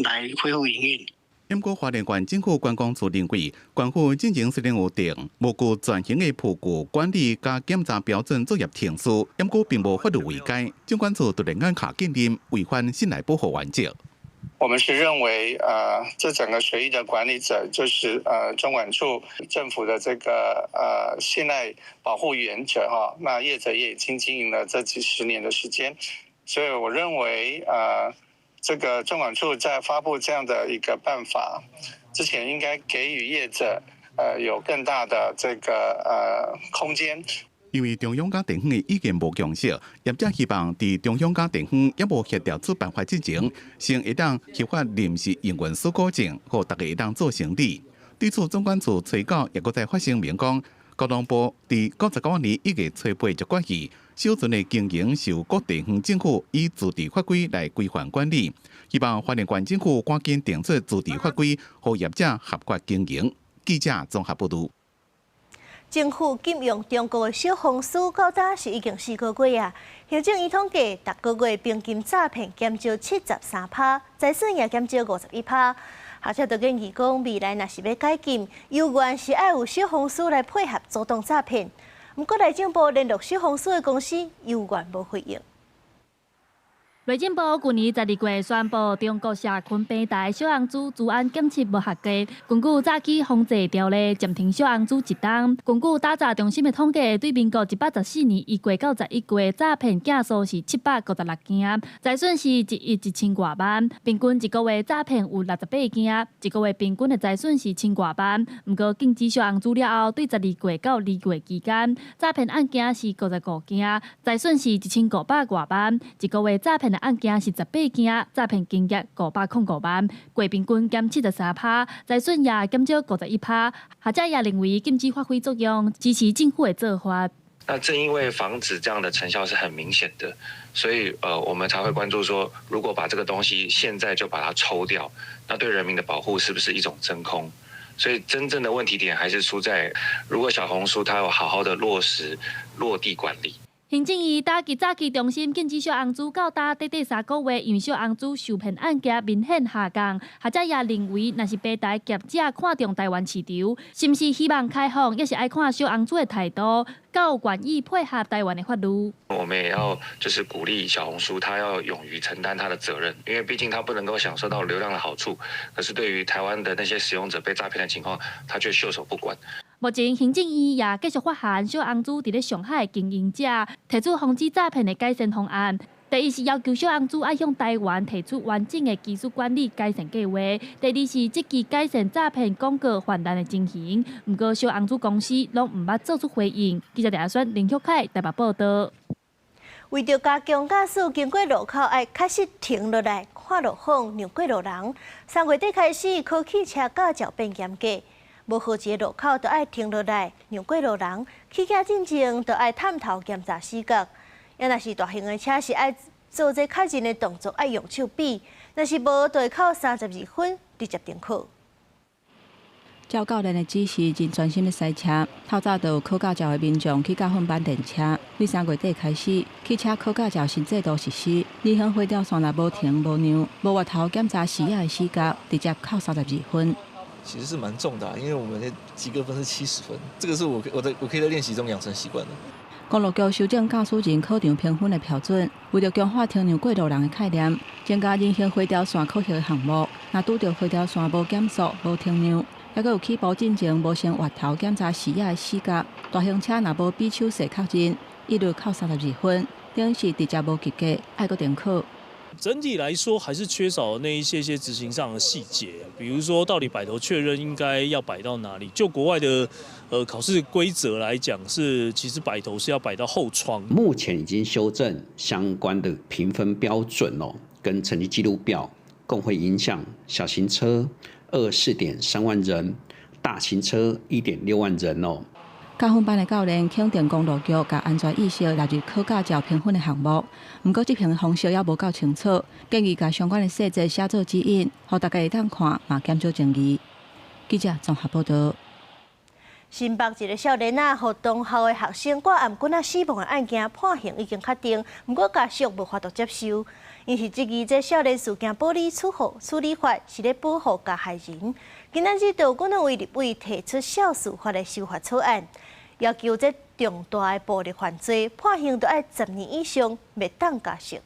來恢復營運。毋過花蓮縣政府觀光處認為，縣府進前雖然有定無具全型的鋪具管理佮檢查標準作業程序，毋過並無法律違規。縱管處突然間敲禁令，違反信賴保護原則。我們是認為，這整個水域的管理者就是縱管處政府的這個信賴保護原則哈。那業者也已經經營了這幾十年的時間，所以我認為，這個縱管處在發布這樣的一個辦法之前，應該給予業者有更大的這個空間。因為中央佮地方的意見無共識，業者希望佇中央佮地方猶無協調出辦法之前，先會當核發臨時營運許可證，予大家會當做生理。對此，縱管處催告，也閣再發聲明講，交通部佇99年1月初8就決議，小船的經營受各地方政府以自治法規來規範管理，希望花蓮縣政府趕緊定出自治法規，予業者合法經營。記者綜合報導。政府禁用中國的小紅書，到今是已經4個月啊。行政院統計，逐個月平均詐騙減少73%，財損也減少51%。學者就建議講，未來若是欲解禁，猶原是愛有小紅書來配合阻擋詐騙。毋過內政部聯絡小紅書的公司，猶原無回應。內政部舊年12月宣布，中國社群平台小紅書資安檢測無合格，根據早期防制條例暫停小紅書一冬。根據打詐中心的統計，對民國114年1月到11月，詐騙件數是756件，財損是1億1千外萬，平均一個月詐騙有68件，一個月平均的財損是千外萬。毋過禁止小紅書了後，對12月到2月期間，詐騙案件是55件，財損是1500外萬，一個月詐騙的案件是18件，詐騙金額505萬，月平均減73%，財損也減少51%。學者也認為禁止發揮作用，支持政府的做法。那正因為防止這樣的成效是很明顯的，所以我們才會關注說，如果把這個東西現在就把它抽掉，那對人民的保護是不是一種真空？所以真正的問題點還是出在，如果小紅書它有好好的落實落地管理。行政院打擊詐欺中心禁止小紅書到今短短3個月，因為小紅書受騙案件明顯下降。學者也認為，若是平台業者看重台灣市場，是毋是希望開放，抑是愛看小紅書的態度，夠願意配合台灣的法律。我們也要就是鼓勵小紅書，他要勇於承擔他的責任，因為畢竟他不能夠享受到流量的好處，可是對於台灣的那些使用者被詐騙的情況，他卻袖手不管。目前行政院也繼續發函小紅書佇咧上海的經營者，提出防止詐騙的改善方案。第一是要求小紅書愛向台灣提出完整的技術管理改善計劃。第二是積極改善詐騙廣告泛濫的情形。毋過小紅書公司攏毋捌做出回應。記者陳亞軒、林旭凱台北報導。為著加強駕駛，經過路口愛確實停落來看路況，讓過路人。3月底開始，考汽車駕照變嚴格。無好一个路口，就愛停落來讓過路人。起駕進前，就愛探頭檢查死角。啊，若是大型的車是愛做這確認的動作，愛用手比。若是無，就會扣32分，直接停考。照教練的指示，真專心咧駛車。透早就有考駕照的民眾去駕訓班練車。對3月底開始，汽車考駕照新制度實施，人行橫條線若無停無讓，無越頭檢查視野的死角，直接扣32分。其實是蠻重的，因為我們的及格分是70分，這個是我可以在練習中養成習慣的。公路局修正駕駛人考場評分的標準，為著強化停讓過路人的概念，增加人行橫條線考核的項目。若拄著橫條線無減速、無停讓，抑閣有起步進前無先越頭檢查視野的死角，大型車若無比手勢確認，一律扣32分，等於是直接無及格，愛閣重考。整體來說，還是缺少那一些些執行上的細節，比如說到底擺頭確認應該要擺到哪裡？就國外的考試規則來講，是其實擺頭是要擺到後窗。目前已經修正相關的評分標準哦，跟成績記錄表，共會影響小型車24.3萬人，大型車1.6萬人哦。駕訓班的教練肯定公路局共安全意識納入考駕照評分的項目，毋過執行的方式猶無夠清楚，建議共相關的細節寫做指引，予大家會當看，嘛減少爭議。記者綜合報導。新北一个少年仔，予同校的學生掛頷頸仔死亡的案件判刑已經確定，毋過家屬無法度接受。𪜶是質疑這少年事件保理處處理法是咧保護加害人。今仔日就有兩位立委提出少事法的修法草案，要求這重大的暴力犯罪判刑都愛10年以上，袂當假釋。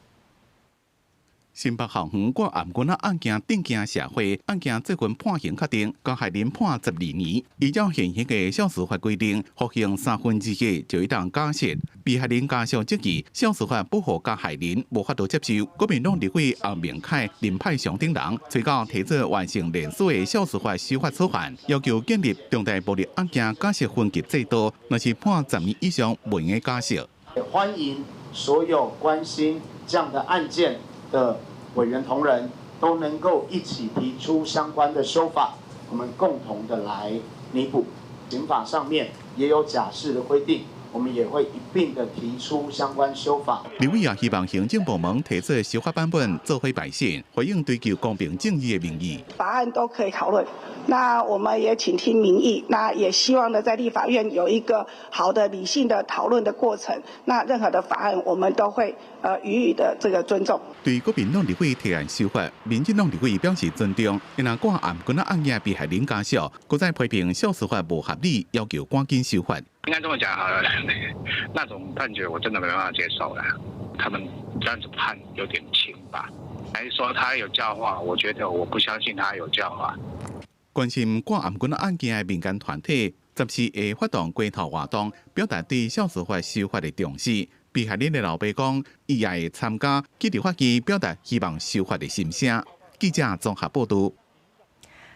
新北校園掛頷頸仔案件震驚社會，案件最近判刑確定，加害人判12年。依照現行的少事法規定，服刑三分之一就會當假釋。被害人家屬質疑少事法保護加害人無法度接受。國民黨立委洪明凱、林派祥等人，隨後提出完成連署的少事法修法草案，要求建立重大暴力案件假釋分級制度，若是判十年以上，袂用假釋。歡迎所有關心這樣的案件的委員同仁都能夠一起提出相關的修法，我們共同的來彌補。刑法上面也有假釋的規定，我們也會一併的提出相關修法。立委也希望行政部門提出修法版本，做伙敗選，回應追求公平正義的民意。法案都可以討論，那我們也傾聽民意，那也希望呢在立法院有一個好的理性的討論的過程。那任何的法案，我們都會予以的這個尊重。對國民黨立委提案修法，民進黨立委表示尊重。𪜶若掛頷頸仔案件被害人家屬，閣再批評少事法無合理，要求趕緊修法。應該這麼講好了，那種判決我真的沒辦法接受了。他們這樣子判有點輕吧？還是說他有教化？我覺得我不相信他有教化。關心掛頷頸仔案件的民間團體，14會發動街頭活動，表達對少事法修法的重視。被害人的老爸講，伊也會參加去立法院表達希望修法的心聲。記者綜合報道。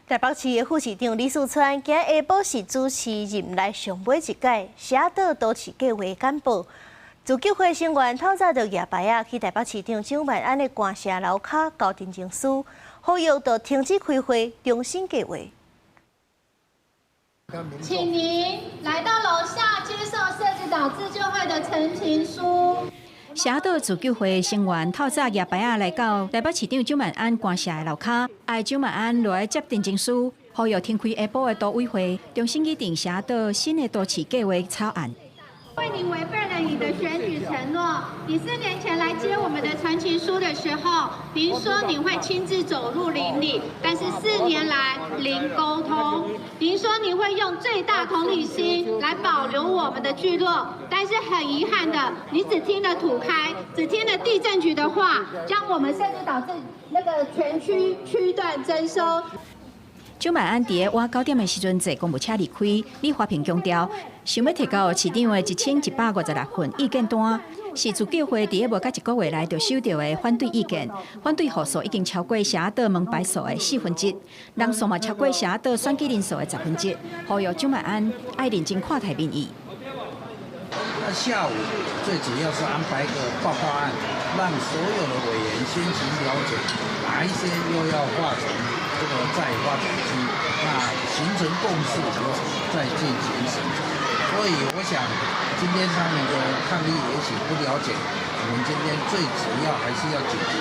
台北市的副市長李四川今下晡是主持任內上尾一屆社島都市計畫簡報。自救會成員透早就舉牌仔去台北市長蔣萬安的官舍樓跤交陳情書，呼籲著停止開會，重新計劃。請您來到樓下接受社子島自救會的陳情書。社島自救會成員透早舉牌仔來到台北市長蔣萬安官舍的樓跤，愛蔣萬安落來接陳情書，呼籲停開下晡的都委會，重新擬定社島新的都市計劃草案。為你違背了你的選舉承諾。你4年前來接我們的陳情書的時候，您說你會親自走入鄰里，但是4年來零溝通。您說你會用最大同理心來保留我們的聚落，但是很遺憾的，你只聽了土開，只聽了地政局的話，將我們社子島這那個全區區段徵收。蔣萬安佇晚9點的時陣坐公務車離開，李華平強調，想欲提交市長的1156份意見單，是自救會佇無夠一個月內就收著的反對意見，反對戶數已經超過社島門牌數的四分之一，人數嘛超過社島選舉人數的十分之一，呼籲蔣萬安愛認真看待民意。那下午最主要是安排一個報告案，讓所有的委員先行了解哪一些又要劃成這個再發展區，那形成共識以後再進行審查。所以我想，今天他們的抗議也許不了解，我們今天最主要還是要解決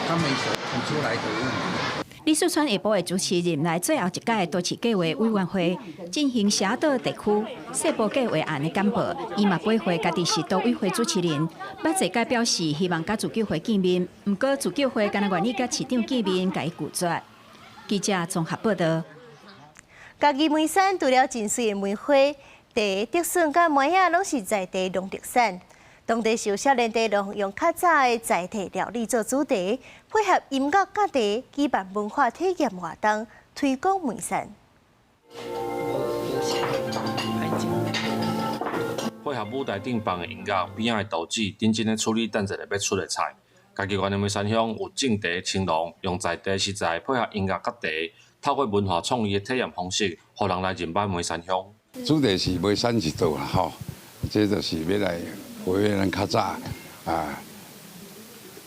他們所提出來的問題。李四川下晡會主持任內最後一屆都市計劃委員會進行社島地區細部計劃案的簡報，伊嘛回會家己是都委會主持人，捌濟擺表示希望佮自救會見面，毋過自救會敢若願意佮市長見面，共伊拒絕。記者綜合報道。嘉義梅山除了真媠的梅花、茶、竹筍佮梅仔，攏是在地農特產。當地受少年茶農用較早的在地料理做主題，配合音樂佮茶，舉辦文化體驗活動，推廣梅山。配合舞台頂放的音樂，邊仔的道具認真咧處理等一下欲出的菜。嘉義縣的梅山鄉有種茶青農，用在地食材配合音樂佮茶，透過文化創意的體驗方式，予人來認捌梅山鄉。主題是梅山一島啦，吼，這就是欲來回憶咱較早啊，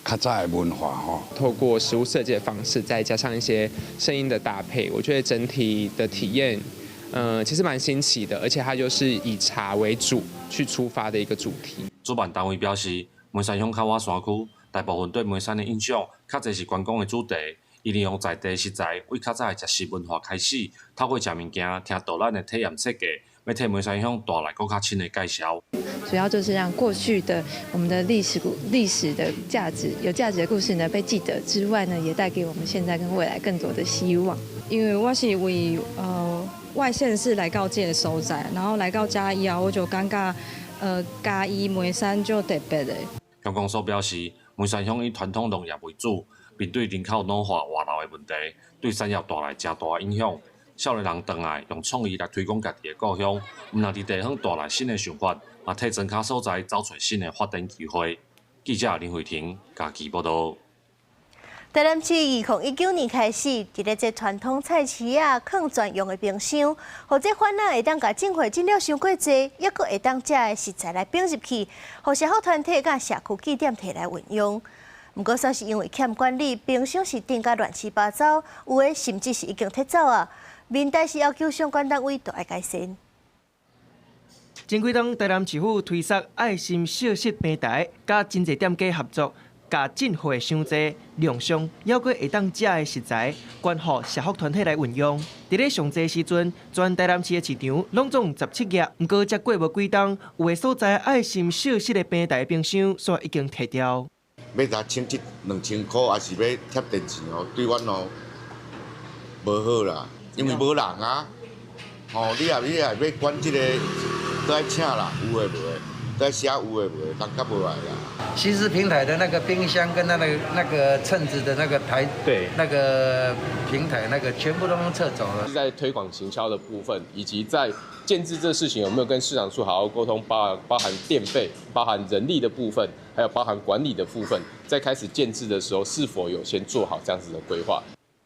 較早的文化吼。透過食物設計的方式，再加上一些聲音的搭配，我覺得整體的體驗，其實蠻新奇的，而且它就是以茶為主去出發的一個主題。主辦單位表示，梅山鄉較倚山區，大部分對梅山的印象，較濟是觀光的主題。伊利用在地食材，為較早的食食文化開始，透過食物件、聽導覽的體驗設計，欲替梅山鄉帶來閣較深的介紹。主要就是讓過去的我們的歷史的價值、有價值的故事呢被記得之外呢，也帶給我們現在跟未來更多的希望。因為我是為外縣市來到這個所在，然後來到遮以後，我就感覺嘉義梅山足特別的。鄉公所表示，梅山鄉以傳統農業為主，面對人口老化、外流的問題，對產業帶來誠大影響。少年人轉來用創意來推廣家己的故鄉，毋但佇地方帶來新的想法，嘛替莊跤所在找揣新的發展機會。記者林慧婷嘉義報導。台南市2019年開始，佇咧這傳統菜市仔囥專用的冰箱，予這販仔會當共進貨進了傷過濟，抑閣會當食的食材來冰入去，予社福團體佮社區據點提來運用。毋過，煞是因為欠管理，冰箱是釘甲亂七八糟，有的甚至是已經撤走啊。民代是要求相關單位都愛改善。前幾冬，台南市府推捒愛心小食平台，佮真濟店家合作。共進貨傷濟，量少，猶閣會當食的食材，捐予社福團體來運用。佇咧上濟時陣，全台南市的市場攏總17額，毋過才過無幾冬，有的所在愛心小食的平台冰箱，煞已經撤掉。欲共省這2000箍，抑是欲貼電錢哦？對阮哦無好啦，因為無人啊。吼，你若欲管這個，都愛請人，有的無的。在寫有的無的，人較無來啦。其實平台的那個冰箱跟那個秤子的那個台，那個平台那個全部都撤走了。是在推廣行銷的部分，以及在建置這事情有沒有跟市場處好好溝通，包含電費、包含人力的部分，還有包含管理的部分，在開始建置的時候，是否有先做好這樣子的規劃？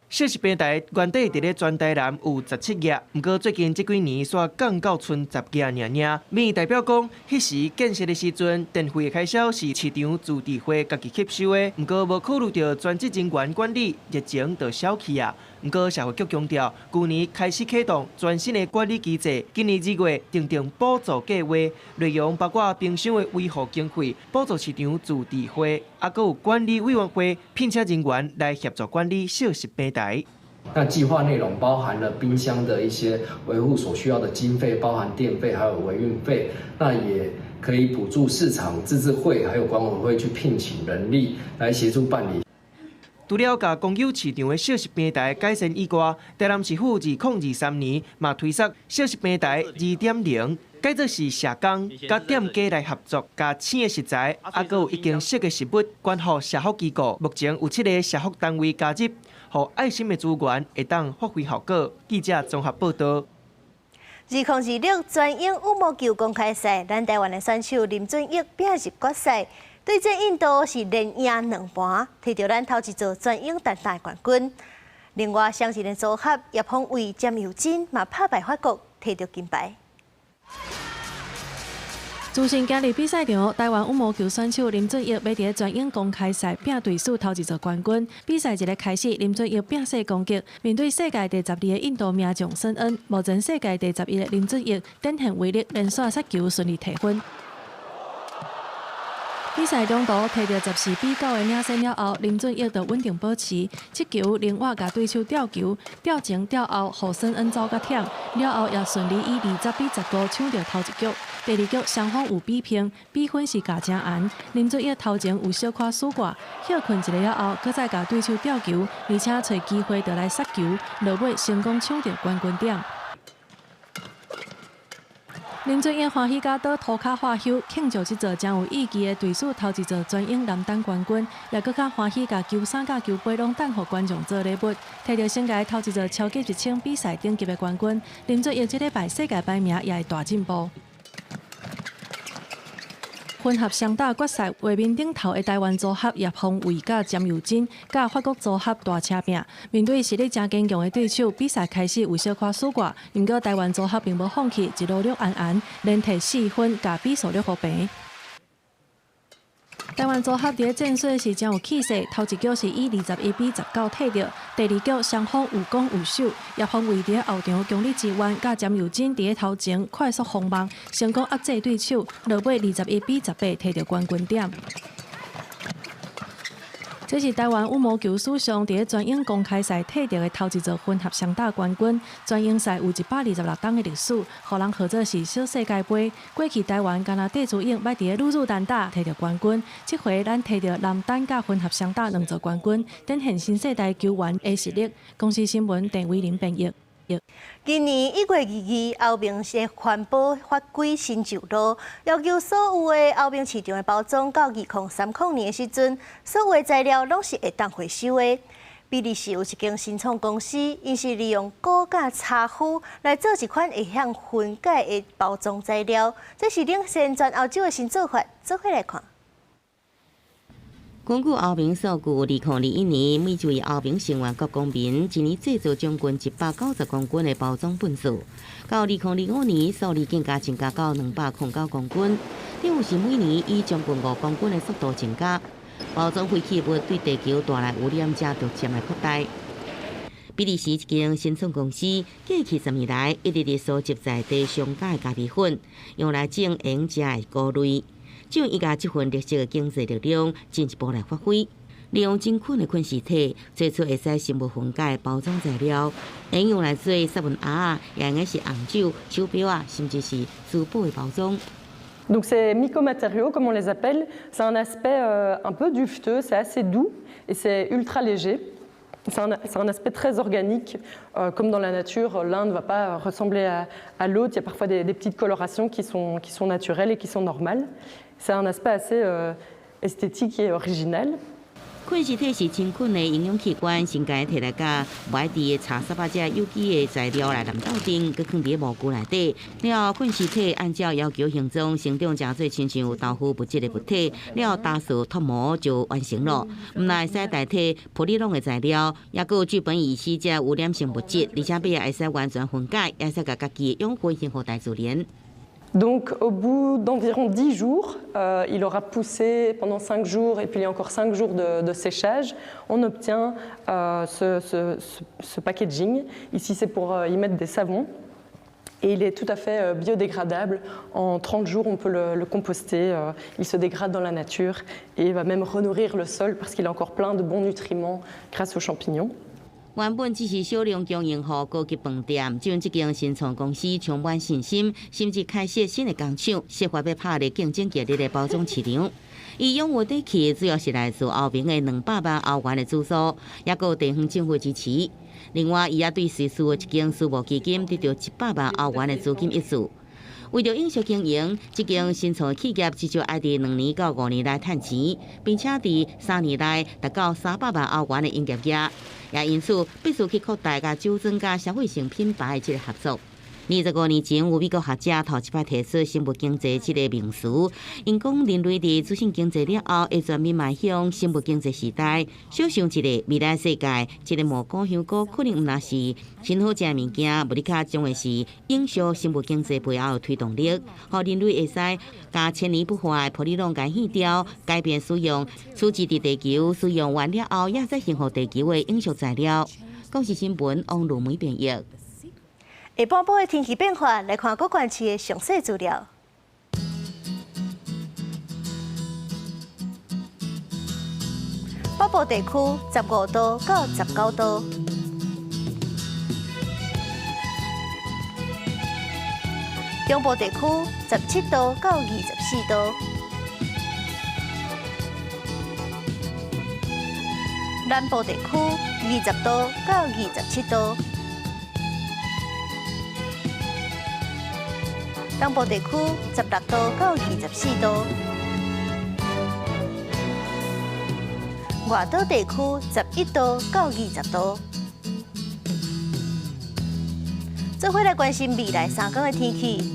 小食平台原底佇咧全台南有17額，毋過最近這幾年煞降到賰10額爾爾。民意代表講，彼時建設的時陣，電費的開銷是市場自治會家己吸收的，毋過無考慮著專職人員管理，熱情就消去啊。毋過社會局強調，舊年開始啟動全新的管理機制，今年2月訂定補助計劃，內容包括冰箱的維護經費、補助市場自治會，抑閣有管理委員會聘請人員來協助管理小食平台。那計劃內容包含了冰箱的一些維護所需要的經費，包含電費還有維運費。那也可以補助市場自治會還有管委會去聘請人力來協助辦理。除了共公有市場的小食平台改善以外，台南市府2023年嘛推捒小食平台2.0，改做是社工佮店家來合作，共生的食材，抑閣有已經熟的食物捐予社福機構。目前有7個社福單位加入，予愛心的資源會當發揮效果。記者綜合報導。2026全英羽毛球公開賽，咱台灣的選手林俊逸拼入決賽，對戰印度是連贏兩盤，摕著咱頭一座全英單打冠軍。另外，雙人的組合葉鋒威、詹佑真嘛拍敗法國，摕著金牌。自信行入比賽場，台灣羽毛球選手林俊逸欲佇全英公開賽拼隊史頭一座冠軍。比賽一个開始，林俊逸拼勢攻擊，面對世界第12的印度名將孫恩，目前世界第11的林俊逸展現威力，連續殺球順利提分。比賽中途摕著14比9的領先了後，林俊逸就穩定保持，這球另外共對手吊球，吊前吊後，予孫恩走較忝，了後也順利以20比15搶著頭一局。第二局雙方有比拼，比分是共誠絚。林俊逸頭前有小可輸掛，歇睏一下了後，閣再共對手吊球，而且揣機會就來殺球，落尾成功搶著冠軍點。林俊逸歡喜甲倒塗跤喝溼，慶祝這座誠有意義的隊史頭一座全英男單冠軍，也閣較歡喜共球衫佮球杯攏贈予觀眾做禮物，摕著生涯頭一座超級1000比賽等級的冠軍。林俊逸這禮拜世界排名也會大進步。混合雙打決賽，畫面頂頭的台灣組合葉鋒威佮詹佑真，佮法國組合大車拼，面對實力誠堅強的對手，比賽開始有小可輸掛，毋過台灣組合並無放棄，一路掠安安，連提4分，共比數掠予平。台灣組合佇咧戰術是誠有氣勢，頭一局是以21比19摕著，第二局雙方有攻有守，葉鋒威佇咧後場強力支援，佮詹佑真佇咧頭前快速封網，成功壓制對手，落尾21比18摕著冠軍點。這是台灣羽毛球史上佇咧全英公開賽摕著的頭一座混合雙打冠軍。全英賽有126冬的歷史，予人號做是小世界盃。過去台灣干焦戴資穎捌佇咧女子單打摕著冠軍，這回咱摕著男單佮混合雙打兩座冠軍，展現新世代球員的實力。公視新聞鄭偉林編譯。今年1月22，歐盟的環保法規新上路，要求所有的歐盟市場的包裝到2030年的時陣，所有的材料攏是會當回收的。比利時有一間新創公司，𪜶是利用果佮茶麩來做一款會曉分解的包裝材料，這是領先全歐洲的新做法。做伙來看。根據歐盟數據，2021年每一位歐盟成員國公民一年製造將近190公斤的包裝糞埽，到2025年數字更加增加到209公斤，等於是每年以將近5公斤的速度增加。包裝廢棄物對地球帶來污染正逐漸來擴大。比利時一間新創公司過去10年來一直佇收集在地商家的咖啡粉，用來種會用食的菇類。將伊共這份綠色的經濟力量進一步來發揮，利用真菌的菌絲體做出會使生物分解的包裝材料，會用來做雪文盒，也會用是紅酒、手錶仔，甚至是珠寶的包裝。 Donc ces mycomatériaux, comme on les appelle, c'est un aspect un peu duveteux, c'est assez doux et c'est ultra léger. C'est un aspect très organique, comme dans la nature, l'un ne va pas ressembler à l'autre. Il y a parfois des petites colorations qui sont naturelles et qui sont normales. C'est un aspect assez esthétique et original. 菌絲體是真菌的營養器官，先共伊提來佮無愛甜的茶沙這有機的材料來攕鬥陣，閣囥佇模具內底。了後，菌絲體按照要求形狀生長，成做親像豆腐物質的物體。了後，打掃脫模就完成了。毋但會使代替玻璃籠的材料，抑閣有聚苯乙烯這污染性物質，而且尾仔會使完全分解，會使共家己的養分還予大自然。 Donc au bout d'environ 10 jours, il aura poussé pendant 5 jours et puis il y a encore 5 jours de séchage, on obtient ce packaging. Ici c'est pour y mettre des savons et il est tout à fait biodégradable. En 30 jours on peut le composter, il se dégrade dans la nature et va même renourrir le sol parce qu'il a encore plein de bons nutriments grâce aux champignons. 原本只是少量供應予高級飯店，這這間新創公司充滿信心，甚至開設新的工廠，設法欲拍入競爭激烈的包裝市場。伊擁有底氣，主要是來自歐盟的200萬歐元的資助，抑閣有地方政府支持。另外，伊也對瑞士的一間私募基金得著100萬歐元的資金挹注。為著永續經營，這間新創企業至少愛佇2年到5年內趁錢，並且佇3年內達到300萬歐元的營業額。也因此必須去擴大佮酒莊佮消費性品牌的這个合作。25年前，有美國學者頭一擺提出生物經濟這个名詞，𪜶講人類佇資訊經濟了後，會全面邁向生物經濟時代。想像一下未來世界，這个蘑菇、香菇可能毋但是真好食的物件，無哩較將會是永續生物經濟背後的推動力，予人類會使共千年不化的玻璃籠共棄掉，改變使用，處置佇地球使用完了後，也再還予地球的永續材料。公視新聞王露梅編譯。下半晡的天氣變化，來看各縣市的詳細資料。北部地區15度到19度，中部地區17度到24度，南部地區20度到27度。東部地區16度到24度，外島地區11度到20度。做伙來關心未來3天的天氣。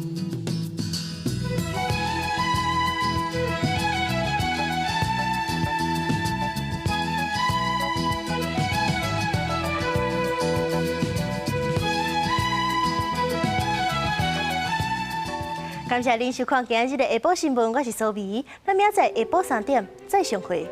感謝您收看今仔日的下晡新聞，我是蘇美，咱明仔載下晡3點再相會。